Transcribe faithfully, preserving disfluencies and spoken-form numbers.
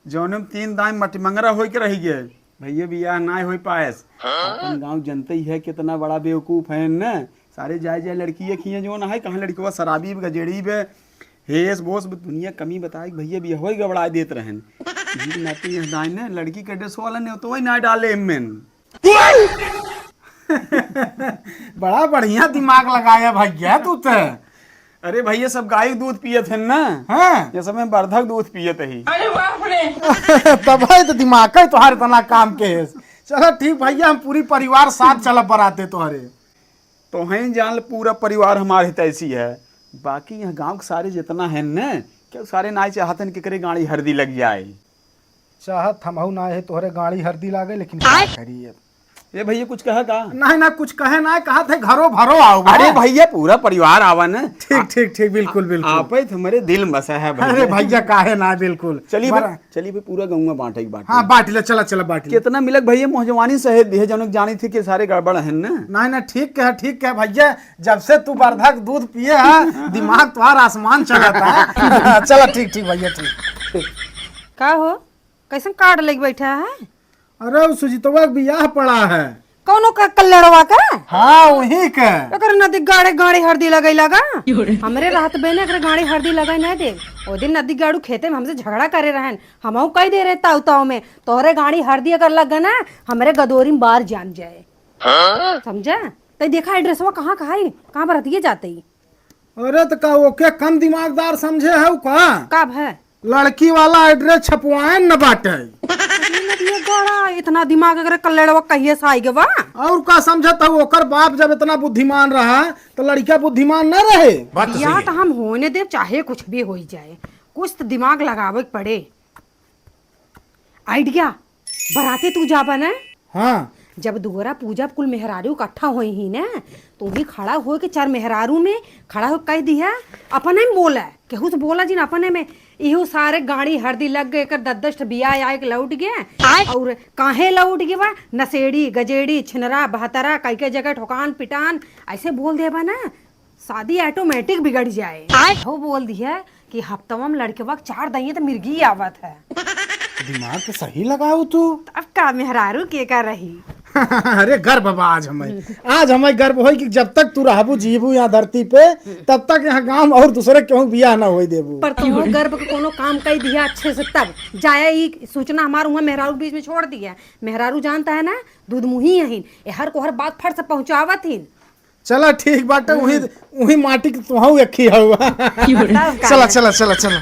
जौने में तीन दाई मटिमंगरा होई के रहि गए। भैया बियाह नाय होई पाएस। अपन गाँव जनते ही है कितना बड़ा बेवकूफ है न। सारे जाए जाए लड़की एक ही है जौन है, कहाँ लड़कवा शराबी बे, गजेड़ी बे, हेस बोस बे, दुनिया कमी बताए कि भैया बियाह होई गबड़ा देत रहन। इही के नाते यह दाई न लड़की के ड्रेस वाला ने तो वही ना डाले एमन। बड़ा बढ़िया दिमाग लगाया भैया तू ते। अरे भैया, सब गाय के दूध पियत हन ना। हाँ। ये समय बरधक दूध पियत ही। अरे बाप रे। तब है तो दिमाग का तोहार इतना काम के है। चलो ठीक भैया, हम पूरी परिवार साथ चलब बराते तोहरे। तो हैं जान ले, पूरा परिवार हमारे हितैषी है। बाकी यह गाँव के सारे जितना है न, क्या सारे नाय चाहतन कि करे गाड़ी हरदी लग जाए। चाहत हमहू ना है तोहरे गाड़ी हरदी लागे, लेकिन का करी अब? ए भैया, कुछ कहा का? नहीं ना, कुछ कहे ना, कहा थे घरो भरो आओ। अरे भैया, पूरा परिवार आवा न। ठीक, ठीक, ठीक, बिल्कुल, बिल्कुल। आप ही तो हमारे दिल में बसा है भैया। अरे भैया, काहे ना, बिल्कुल। चलिए भैया, बड़ा चलिए भैया, पूरा गौवा बांटे के बाटे। हाँ, बांट ले, चला, चला, बांट ले। कितना मिलक भैया, मोहजवानी सहेज दिए, जौन जानी थी कि सारे गड़बड़ है ना। नहीं ना, ठीक कह, ठीक कह भैया, जब से तू बरधक दूध पिए है, दिमाग तुम्हारा आसमान चलता है। चला, ठीक, ठीक भैया, ठीक। का हो, कैसन कार्ड लेके बैठा है? अरे, उ सुजितवा के बियाह पड़ा है। कौनो का कल्लड़वा का? हाँ, वही का। एकर नदी गाड़े गाड़ी हरदी लगई लगा। हमरे रहत बेने एकरे गाड़ी हरदी लगई नहीं दे। ओ दिन नदी गाड़ू खेते में हमसे झगड़ा करे रहन, हमहू कह दे रहे ताऊ ताऊ में, तोहरे गाड़ी हरदी अगर लग गए ना, हमरे गदोरी में बार जाम जाए। समझा? तै देखा एड्रेसवा कहाँ का है, कहाँ बरतिये जाते ही। अरे त का ओके कम दिमागदार समझे हउ का? का भय? लड़की वाला एड्रेस छपवाए न बाटे। अरे नदिया गड़ा, इतना दिमाग अगर कल्लड़वा कहिए से आइ गवा? और का समझत हउ, ओकर बाप जब इतना बुद्धिमान रहा त लड़का बुद्धिमान न रहे? बात तो या सही है। त हम होने देब, चाहे कुछ भी होई जाए, कुछ त दिमाग लगावे के पड़े। आइडिया, बराते तू जाबा ना? हाँ। जब दुअरा पूजा कुल मेहरारू इकट्ठा होई ही ना, तू भी खड़ा होए के चार मेहरारू में खड़ा होके कह दिया, अपने में बोला, केहू से बोला जिन अपने में, इहू सारे गाड़ी हरदी लग गए, एकर दस दस ठे बियाह आए के लौट गए। आय। और काहे लौट गए बा? नशेड़ी, गजेड़ी, छिनरा, बहतरा, कई के जगह ठोकान पिटान, ऐसे बोल देबा ना, शादी ऑटोमेटिक बिगड़ जाए। आय। हो बोल दिया कि हफ्तवा में लड़कवा के चार दइये त मिर्गी आवत है। दिमाग तो सही लगाऊ तू। अब का मेहरारू के का रही? अरे गर्व बा आज हमें, आज हमें गर्व होई कि जब तक तू रहबू जीबू यहाँ धरती पे, तब तक यहाँ गांव और दूसरे केहू बियाह ना होई देबू। पर तुम गर्व के कोनो काम कई दिया अच्छे से, तब जाया ई सूचना हमार उहाँ मेहरारू के बीच में छोड़ दिया। मेहरारू जानता है ना, दूध मुही अहिन, ए हर को हर बात फट से पहुँचावत हिन। चला ठीक बाटे, उही, उही माटी के तुहू एक ही हउआ। बताओ का चला, है? चला, चला, चला।